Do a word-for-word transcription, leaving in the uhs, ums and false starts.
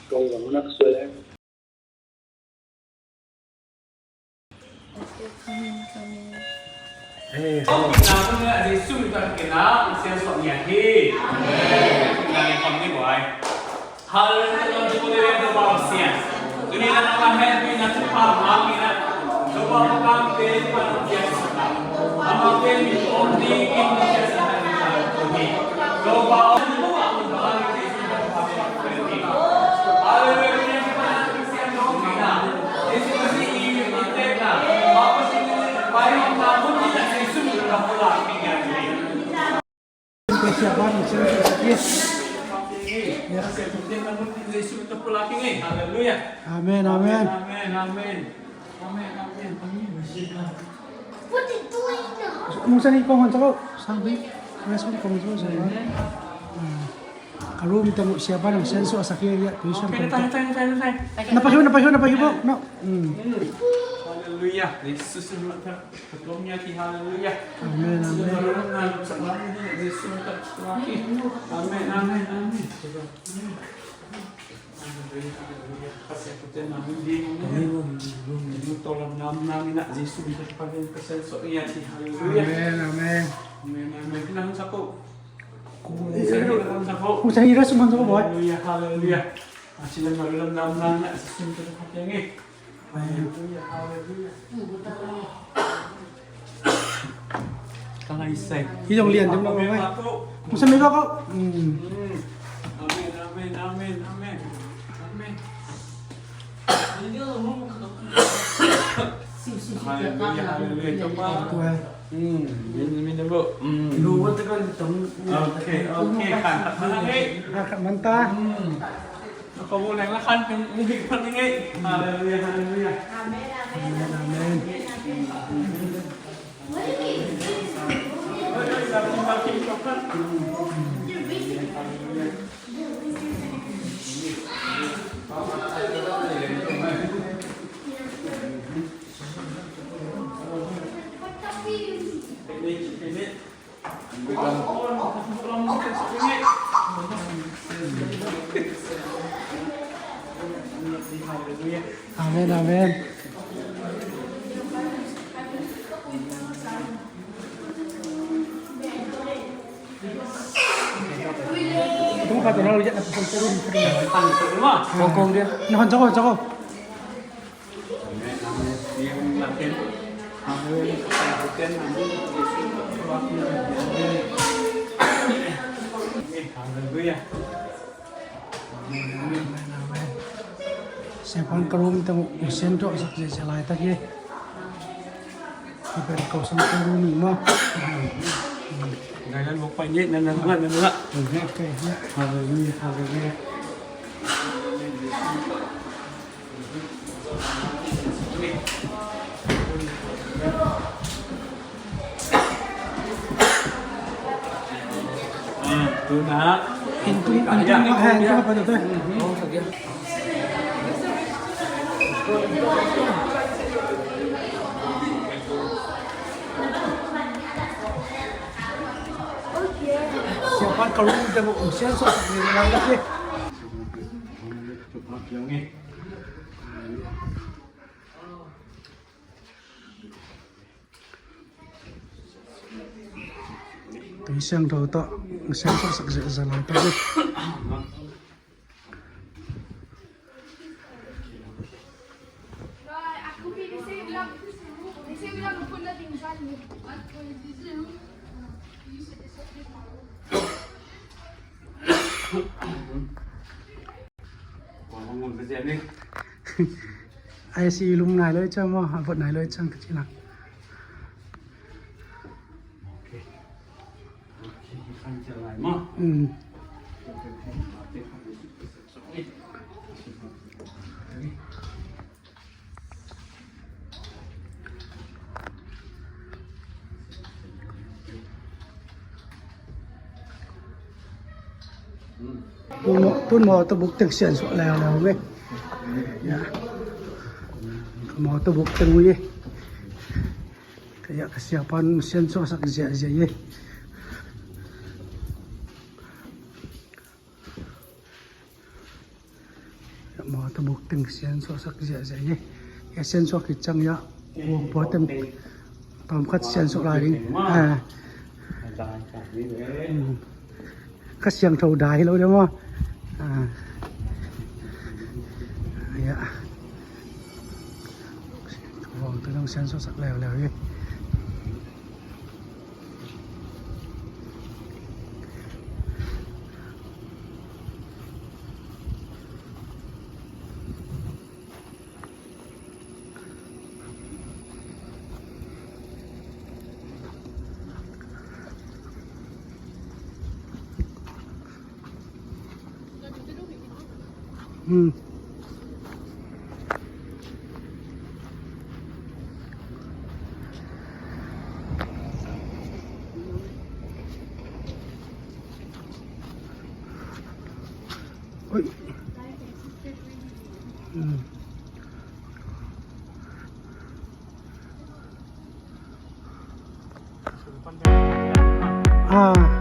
Kong lam nak suai. Okay, come in, come in. Hey, hello. Amen. Amen. Amen. Amen. Amen, amen. Amen, amen. Amen, amen. Amen. Mungsa ni kong hon sa ko. Sang bi. Mungsa ni kong hon sa ko. Ka room teng uh siapa nang senso asaki ya tuition. Okay, na tayo, na tayo, na tayo. Napahiu, napahiu, napahiu po. No. Mm. Hallelujah. Jesus, hallelujah. Amen, amen. Amen, amen, amen. Amen, amen. Amen, amen. Hallelujah, hallelujah. Hallelujah. Hallelujah, hallelujah. Ka ngai sai. Hi dong lian dong lo mai. Masa mai lo ko. Hmm. Amen, amen, amen, amen. Amen. Hallelujah, hallelujah. Tua. Hmm. Min, min bo. Hmm. Lu wat kan tam. Okay, okay. Kan, kan, kan. Kan, kan, manta. Hmm. Hallelujah, hallelujah. Amen, amen. Amen, amen. Amen, amen. Tung ka tu na lu ya na pun turun. Kong kong dia. Na hon jago, jago. Hallelujah. Siapa ka room teng uh sian tua sak je sia lai tak ye. Iben kau sang ka room ni ma. Gaya lo pa ye na na na na. Okay, ya. Hallelujah, hallelujah. Siapa ka room teng uh sian tua sak je sia lai tak ye. Tui siangtho tawh siang sak sak zia zia lai tak hi. I C U lum nai lo i ciang maw, a vot nai lo i ciang ka ci na. Mm. Tun maw, tun maw, tawh buk teng sian suah leuleu ve. Ya. Maw, tawh buk teng uh ye. Ka ya ka siapan sian suah sak ziahziah ye. Maw, tabuk teng siansuahsak ziahziah hi. Hia siansuah khit ciang hia, uangpua teng tawmkhat siansuah lai ding. Ah. Hmm. Kha Siangtho dai hi lo ding maw. Ah. Hia, uangte dong siansuahsak leuleu hi. Hmm. Oi. Hmm. Ah.